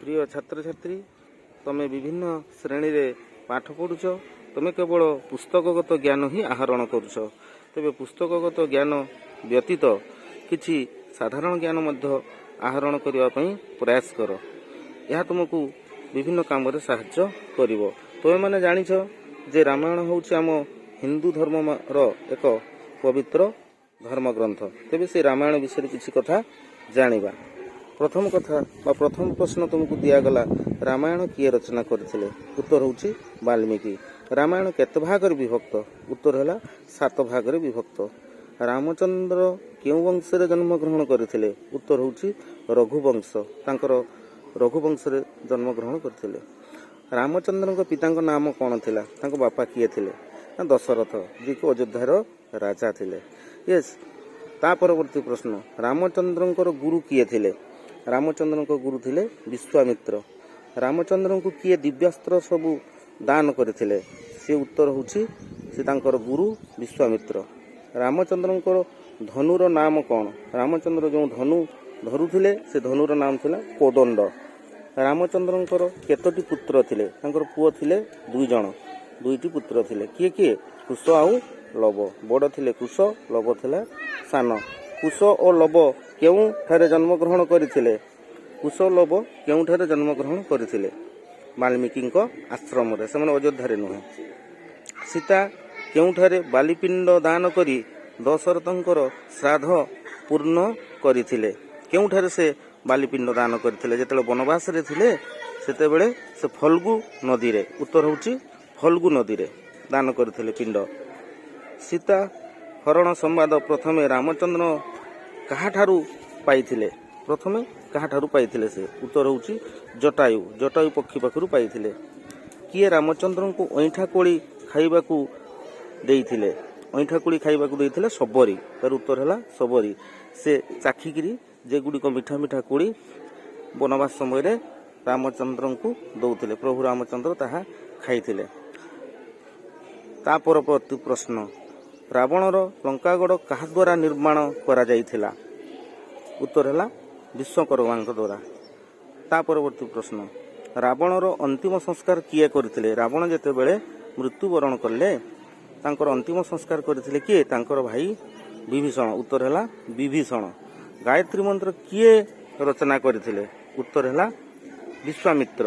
ପ୍ରିୟ ଛାତ୍ରଛାତ୍ରୀ, ତମେ ବିଭିନ୍ନ ଶ୍ରେଣୀରେ ପାଠ ପଢ଼ୁଛ। ତୁମେ କେବଳ ପୁସ୍ତକଗତ ଜ୍ଞାନ ହିଁ ଆହରଣ କରୁଛ। ତେବେ ପୁସ୍ତକଗତ ଜ୍ଞାନ ବ୍ୟତୀତ କିଛି ସାଧାରଣ ଜ୍ଞାନ ମଧ୍ୟ ଆହରଣ କରିବା ପାଇଁ ପ୍ରୟାସ କର। ଏହା ତୁମକୁ ବିଭିନ୍ନ କାମରେ ସାହାଯ୍ୟ କରିବ। ତୁମେମାନେ ଜାଣିଛ ଯେ ରାମାୟଣ ହେଉଛି ଆମ ହିନ୍ଦୁ ଧର୍ମର ଏକ ପବିତ୍ର ଧର୍ମଗ୍ରନ୍ଥ। ତେବେ ସେ ରାମାୟଣ ବିଷୟରେ କିଛି କଥା ଜାଣିବା। ପ୍ରଥମ କଥା ବା ପ୍ରଥମ ପ୍ରଶ୍ନ ତୁମକୁ ଦିଆଗଲା, ରାମାୟଣ କିଏ ରଚନା କରିଥିଲେ? ଉତ୍ତର ହେଉଛି ବାଲ୍ମୀକି। ରାମାୟଣ କେତେ ଭାଗରେ ବିଭକ୍ତ? ଉତ୍ତର ହେଲା ସାତ ଭାଗରେ ବିଭକ୍ତ। ରାମଚନ୍ଦ୍ର କେଉଁ ବଂଶରେ ଜନ୍ମଗ୍ରହଣ କରିଥିଲେ? ଉତ୍ତର ହେଉଛି ରଘୁବଂଶ। ତାଙ୍କର ରଘୁବଂଶରେ ଜନ୍ମଗ୍ରହଣ କରିଥିଲେ। ରାମଚନ୍ଦ୍ରଙ୍କ ପିତାଙ୍କ ନାମ କ'ଣ ଥିଲା? ତାଙ୍କ ବାପା କିଏ ଥିଲେ? ନା ଦଶରଥ, ଯିଏକି ଅଯୋଧ୍ୟାର ରାଜା ଥିଲେ। ୟେସ୍, ତା ପରବର୍ତ୍ତୀ ପ୍ରଶ୍ନ, ରାମଚନ୍ଦ୍ରଙ୍କର ଗୁରୁ କିଏ ଥିଲେ? ରାମଚନ୍ଦ୍ରଙ୍କ ଗୁରୁ ଥିଲେ ବିଶ୍ୱାମିତ୍ର। ରାମଚନ୍ଦ୍ରଙ୍କୁ କିଏ ଦିବ୍ୟାସ୍ତ୍ର ସବୁ ଦାନ କରିଥିଲେ? ସେ ଉତ୍ତର ହେଉଛି ସେ ତାଙ୍କର ଗୁରୁ ବିଶ୍ୱାମିତ୍ର। ରାମଚନ୍ଦ୍ରଙ୍କର ଧନୁର ନାମ କ'ଣ? ରାମଚନ୍ଦ୍ର ଯେଉଁ ଧନୁ ଧରୁଥିଲେ, ସେ ଧନୁର ନାମ ଥିଲା କୋଦଣ୍ଡ। ରାମଚନ୍ଦ୍ରଙ୍କର କେତୋଟି ପୁତ୍ର ଥିଲେ? ତାଙ୍କର ପୁଅ ଥିଲେ ଦୁଇ ଜଣ। ଦୁଇଟି ପୁତ୍ର ଥିଲେ। କିଏ କିଏ? କୁଶ ଆଉ ଲବ। ବଡ଼ ଥିଲେ କୁଶ, ଲବ ଥିଲା ସାନ। କୁଶ ଓ ଲବ କେଉଁଠାରେ ଜନ୍ମଗ୍ରହଣ କରିଥିଲେ? କୁଶ ଲବ କେଉଁଠାରେ ଜନ୍ମଗ୍ରହଣ କରିଥିଲେ? ବାଲ୍ମୀକିଙ୍କ ଆଶ୍ରମରେ। ସେମାନେ ଅଯୋଧ୍ୟାରେ ନୁହେଁ। ସୀତା କେଉଁଠାରେ ବାଲିପିଣ୍ଡ ଦାନ କରି ଦଶରଥଙ୍କର ଶ୍ରାଦ୍ଧ ପୂର୍ଣ୍ଣ କରିଥିଲେ? କେଉଁଠାରେ ସେ ବାଲିପିଣ୍ଡ ଦାନ କରିଥିଲେ? ଯେତେବେଳେ ବନବାସରେ ଥିଲେ, ସେତେବେଳେ ସେ ଫଲ୍ଗୁ ନଦୀରେ। ଉତ୍ତର ହେଉଛି ଫଲ୍ଗୁ ନଦୀରେ ଦାନ କରିଥିଲେ ପିଣ୍ଡ। ସୀତା ହରଣ ସମ୍ବାଦ ପ୍ରଥମେ ରାମଚନ୍ଦ୍ର କାହାଠାରୁ ପାଇଥିଲେ? ପ୍ରଥମେ କାହାଠାରୁ ପାଇଥିଲେ ସେ? ଉତ୍ତର ହେଉଛି ଜଟାୟୁ। ଜଟାୟୁ ପକ୍ଷୀ ପାଖରୁ ପାଇଥିଲେ। କିଏ ରାମଚନ୍ଦ୍ରଙ୍କୁ ଅଇଁଠା କୋଳି ଖାଇବାକୁ ଦେଇଥିଲେ? ଅଇଁଠା କୋଳି ଖାଇବାକୁ ଦେଇଥିଲେ ଶବରୀ। ତାର ଉତ୍ତର ହେଲା ଶବରୀ। ସେ ଚାଖିକିରି ଯେଗୁଡ଼ିକ ମିଠା ମିଠା କୋଳି ବନବାସ ସମୟରେ ରାମଚନ୍ଦ୍ରଙ୍କୁ ଦଉଥିଲେ, ପ୍ରଭୁ ରାମଚନ୍ଦ୍ର ତାହା ଖାଇଥିଲେ। ତା ପରବର୍ତ୍ତୀ ପ୍ରଶ୍ନ, ରାବଣର ଲଙ୍କାଗଡ଼ କାହା ଦ୍ୱାରା ନିର୍ମାଣ କରାଯାଇଥିଲା? ଉତ୍ତର ହେଲା ବିଶ୍ୱକର୍ମାଙ୍କ ଦ୍ୱାରା। ତା ପରବର୍ତ୍ତୀ ପ୍ରଶ୍ନ, ରାବଣର ଅନ୍ତିମ ସଂସ୍କାର କିଏ କରିଥିଲେ? ରାବଣ ଯେତେବେଳେ ମୃତ୍ୟୁବରଣ କଲେ, ତାଙ୍କର ଅନ୍ତିମ ସଂସ୍କାର କରିଥିଲେ କିଏ? ତାଙ୍କର ଭାଇ ବିଭୀଷଣ। ଉତ୍ତର ହେଲା ବିଭୀଷଣ। ଗାୟତ୍ରୀ ମନ୍ତ୍ର କିଏ ରଚନା କରିଥିଲେ? ଉତ୍ତର ହେଲା ବିଶ୍ୱାମିତ୍ର,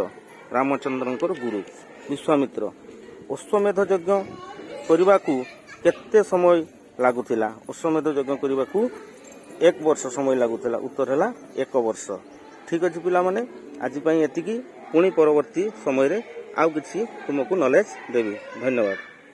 ରାମଚନ୍ଦ୍ରଙ୍କର ଗୁରୁ ବିଶ୍ୱାମିତ୍ର। ଅଶ୍ୱମେଧ ଯଜ୍ଞ କରିବାକୁ କେତେ ସମୟ ଲାଗୁଥିଲା? ଅଶ୍ୱମେଧ ଯଜ୍ଞ କରିବାକୁ ଏକ ବର୍ଷ ସମୟ ଲାଗୁଥିଲା। ଉତ୍ତର ହେଲା ଏକ ବର୍ଷ। ଠିକ୍ ଅଛି ପିଲାମାନେ, ଆଜି ପାଇଁ ଏତିକି। ପୁଣି ପରବର୍ତ୍ତୀ ସମୟରେ ଆଉ କିଛି ତୁମକୁ ନଲେଜ ଦେବି। ଧନ୍ୟବାଦ।